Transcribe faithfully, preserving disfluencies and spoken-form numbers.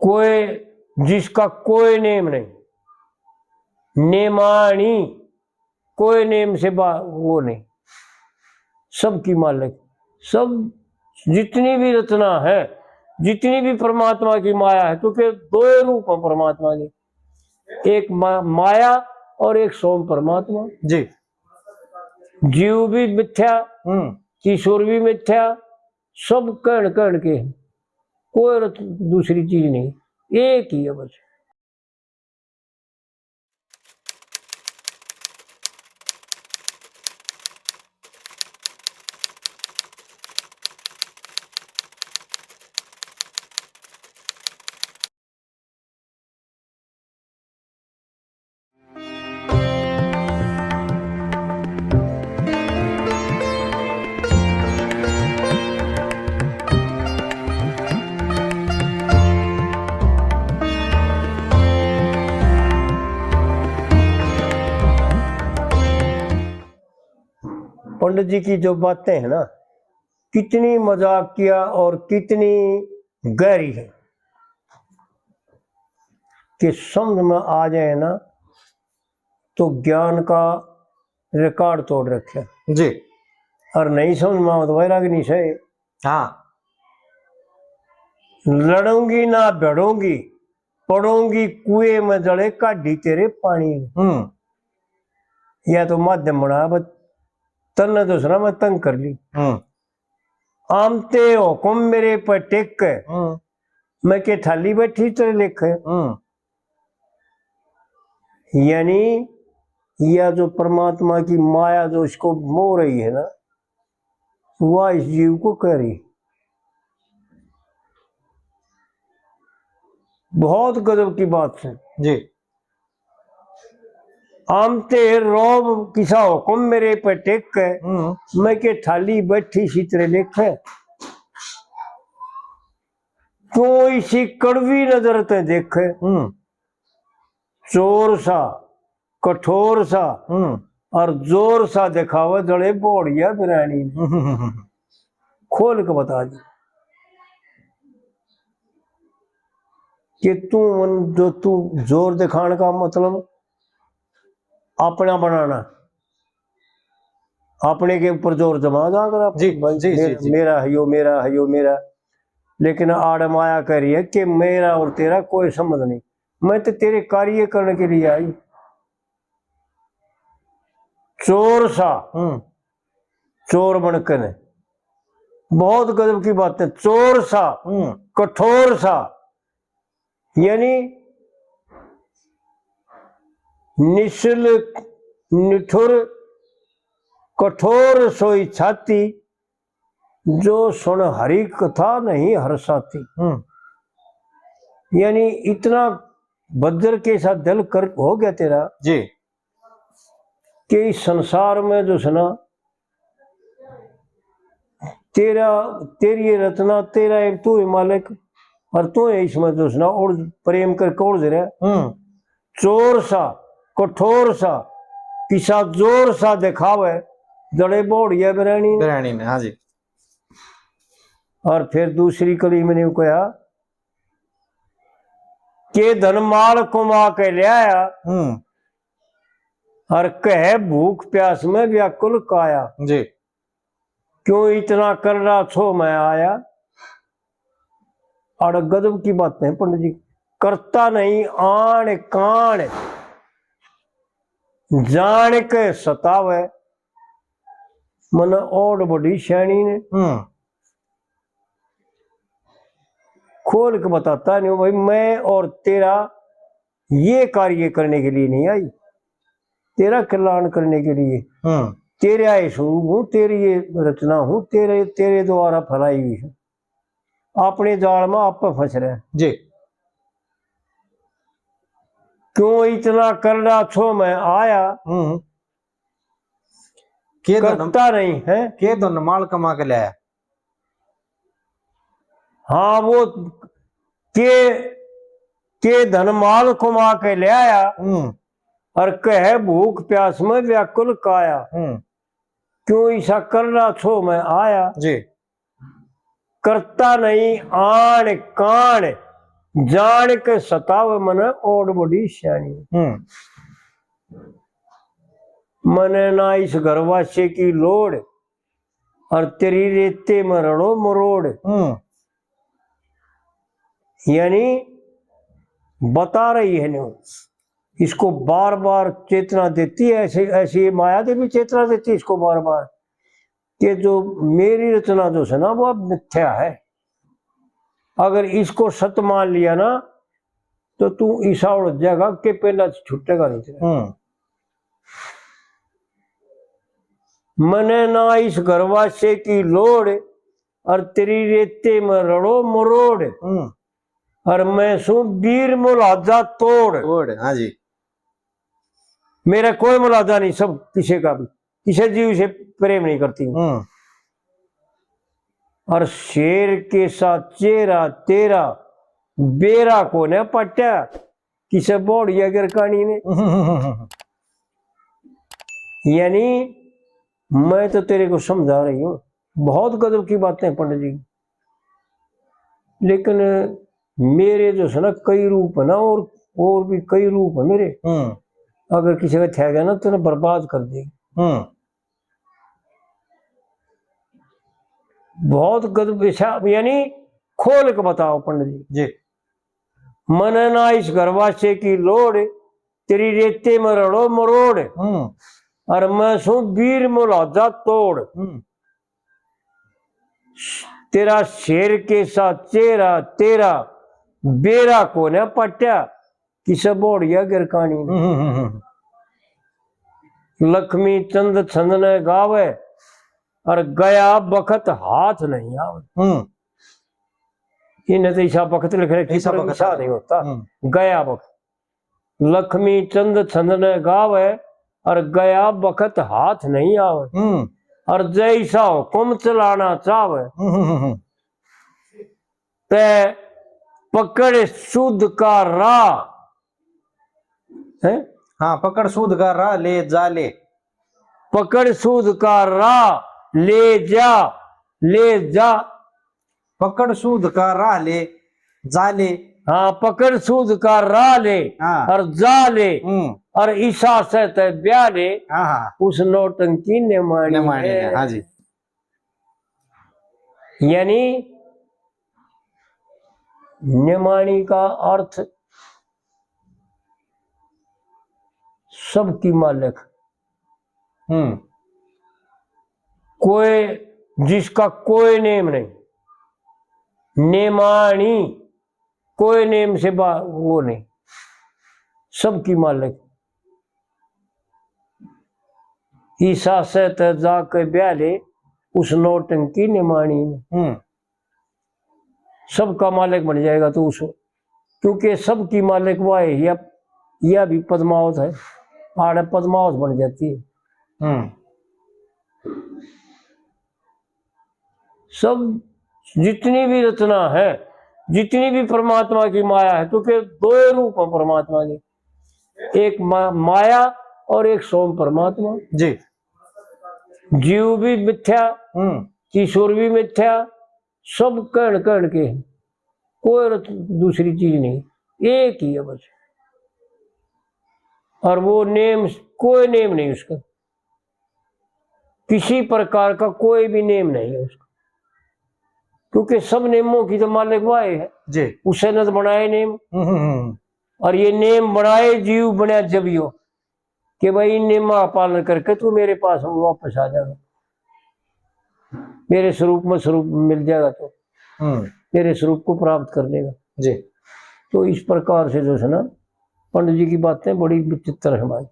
कोई, जिसका कोई नेम नहीं, नेमानी, कोई नेम से बा-, वो नहीं, सबकी मालिक, सब जितनी भी रचना है, जितनी भी परमात्मा की माया है, क्योंकि दो रूप है परमात्मा के, एक मा-, माया और एक सोम परमात्मा। जी। जीव भी मिथ्या, हम्म। ईश्वर भी मिथ्या, सब कहण कहण के, कोई रच-, दूसरी चीज नहीं, एक ही है बस। पंडित जी की जो बातें हैं ना, कितनी मजाकिया और कितनी गहरी है कि समझ में आ जाए ना, तो ज्ञान का रिकॉर्ड तोड़ रखे। जी। और नहीं समझ में आवे तो वैराग्य नहीं सही। हाँ। लड़ूंगी ना भिड़ूंगी, पड़ूंगी कुएं में जड़े, काढ़ी तेरे पानी ने। हम्म। या तो माध्यम बना, बस तन्ने दूसरा मैं तंग कर ली। हम्म। आमते हुक्म मेरे पे टेक के, हम्म। मैं के थाली बैठी तेरे लेखे। हम्म। यानी या जो परमात्मा की माया जो इसको मोह रही है ना, वह इस जीव को कह रही। बहुत गजब की बात है। जी। आमते रोब किसा हुक्म मेरे पे टेक के, हम्म। मैं के थाली बैठी सी तेरे लेखे। क्यों इसी कड़वी नजर ते देखे? हम्म। चोर सा, कठोर सा, हम्म। और जोर सा दिखावे जड़े बोड़िया बिरानी ने। हम्म। खोल के बता दी कि तू मन, जो तू जोर दिखाने का मतलब अपना बनाना, अपने के ऊपर जोर जमा जा कर आप जी, भाई, जी, जी, मेरा, जी। मेरा है यो, मेरा है यो, मेरा। लेकिन आड़ माया कह रही है कि मेरा और तेरा कोई संबंध नहीं, मैं तो तेरे कार्य करने के लिए आई। चोर सा, हम्म। चोर बनकर ने, बहुत गजब की बात है। चोर सा, हम्म। कठोर सा, यानी निश्चल निठुर कठोर सोई छाती, जो सुन हरि कथा नहीं हर्षाती। हम्म। यानी इतना बज्र के साथ दिल कर हो गया तेरा जी। कि इस संसार में जो है ना, तेरा, तेरी ये रचना, तेरा एक तू ही मालिक, और तू ही इसमें जो है ना, और प्रेम करके और जरा हम्म। चोर सा, कठोर सा, किसा जोर सा दिखावे, जड़े बोड़िया बिरानी ने। बिरानी ने, हाँ जी। और फिर दूसरी कली में न्यू कहा, के धन माल कमा के ल्याया, हम्म। और कहे भूख प्यास में व्याकुल काया। जी। क्यों इतना करड़ा छो मैं आया। और गजब की बात है पंडित जी, करता नहीं आण काण, जान के सतावे, मन ओड बड़ी श्याणी ने। हम्म। खोल के बताता नहीं हूँ भाई, मैं और तेरा ये कार्य करने के लिए नहीं आई, तेरा कल्याण करने के लिए। हम्म। तेरे आए स्वरूप हूँ, तेरी ये रचना हूँ, तेरे, तेरे द्वारा फैलाई हुई है। अपने जाल में आप फंस रहे हैं। जी। क्यों इतना करड़ा छो मैं आया, हम्म। के धन, करता नहीं है। के धन माल कमा के लाया। हाँ, वो के, के धन माल कमा के ले आया हम्म। और कहे भूख प्यास में व्याकुल काया। हम्म। क्यों इसा करड़ा छो मैं आया। जी। करता नहीं आण काण, जान के सतावे मने ओड़ बड़ी स्याणी। हम्म। मने ना इस घर वासे की लोड़, और तेरी रेते में रड़ो मरोड़। हम्म। यानी बता रही है न्यू, इसको बार बार चेतना देती है। ऐसे, ऐसी माया देवी चेतना देती है इसको बार बार कि जो मेरी रचना जो है ना, वो अब मिथ्या है। अगर इसको सत मान लिया ना, तो तू इसा उलझ जाएगा कि पहला छूटेगा नहीं तेरा। हम्म। मने ना इस घर वासे की लोड़, और तेरी रेते में रड़ो मरोड़, हम्म। और मैं सूं वीर मुलाजा तोड़। तोड़, हाँ जी। मेरा कोई मुलाजा नहीं, सब किसी का भी, किसी जीव से प्रेम नहीं करती। हम्म। और शेर के सा चेहरा तेरा, बेरा कोने पट्या, किसे बोड़िया गिरकानी ने। यानी मैं तो तेरे को समझा रही हूँ, बहुत गजब की बातें पंडित जी, लेकिन मेरे जो है ना कई रूप है ना, और, और भी कई रूप है मेरे। हम्म। अगर किसी का ठहर गया ना, तो ना बर्बाद कर देगी। हम्म। बहुत गजब, ऐसा यानी खोल के बताओ पंडित जी। जी। मने ना इस घर वासे की लोड़, तेरी रेते में रड़ो मरोड़, हम्म। और मैं सूं वीर मुलाजा तोड़। हम्म। तेरा शेर के सा चेहरा तेरा, बेरा कोने पट्या, किसे बोड़िया गिरकानी ने। हम्म, हम्म, हम्म। लक्ष्मी चंद छंद ने गावे, और गया बखत हाथ नहीं आवे। हम्म। इन्हें तो इसा बखत लिख रखे, इसा पर बखत इसा आ-, नहीं होता। हम्म। गया बखत। लक्ष्मी चंद छंद ने गावे, और गया बखत हाथ नहीं आवे। हम्म। और जैसा हुक्म चलाना चावे, हम्म, हम्म, हम्म। ते पकड़ सूद का राह, हैं? हाँ, पकड़ सूद का राह ले जा ले। पकड़ सूद का राह ले जा, ले जा। पकड़ सूद का राह ले जा ले। हाँ, पकड़ सूद का राह ले, हाँ। और जा ले, हम्म। और इसा से ते ब्याह ले, हाँ, हाँ। उस नौटंकी ने मानी ने मानी ने, है। हाँ जी। यानी निमाणी का अर्थ सबकी मालिक। हम्म। कोई, जिसका कोई नेम नहीं, निमाणी, कोई नेम से बा-, वो नहीं, सबकी मालिक। इसा से ते जाके ब्याह ले, उस नौटंकी निमाणी ने। हम्म। सबका मालिक बन जाएगा तू उस, क्योंकि सबकी मालिक वह है। या, या भी पद्मावत है, आड़े पद्मावत बन जाती है। हम्म। सब जितनी भी रचना है, जितनी भी परमात्मा की माया है, क्योंकि दो रूप है परमात्मा के, एक मा-, माया और एक स्वयं परमात्मा। जी। जीव भी मिथ्या, हम्म। ईश्वर भी मिथ्या, सब कहण कहण के, कोई रच-, दूसरी चीज नहीं, एक ही है बस। और वो नेम, कोई नेम नहीं उसका, किसी प्रकार का कोई भी नेम नहीं है उसका, क्योंकि सब नेमों की तो मालिक वह है। जी। उसने तो बनाए नेम, हम्म, हम्म, हम्म। और ये नेम बनाए जीव बना जब यो कि भाई, इन नियमा का पालन करके तू मेरे पास वापस आ जाएगा, मेरे स्वरूप में स्वरूप मिल जाएगा, तो हम्म। मेरे स्वरूप को प्राप्त कर लेगा। जी। तो इस प्रकार से जो है ना, पंडित जी की बातें बड़ी विचित्र हैं भाई।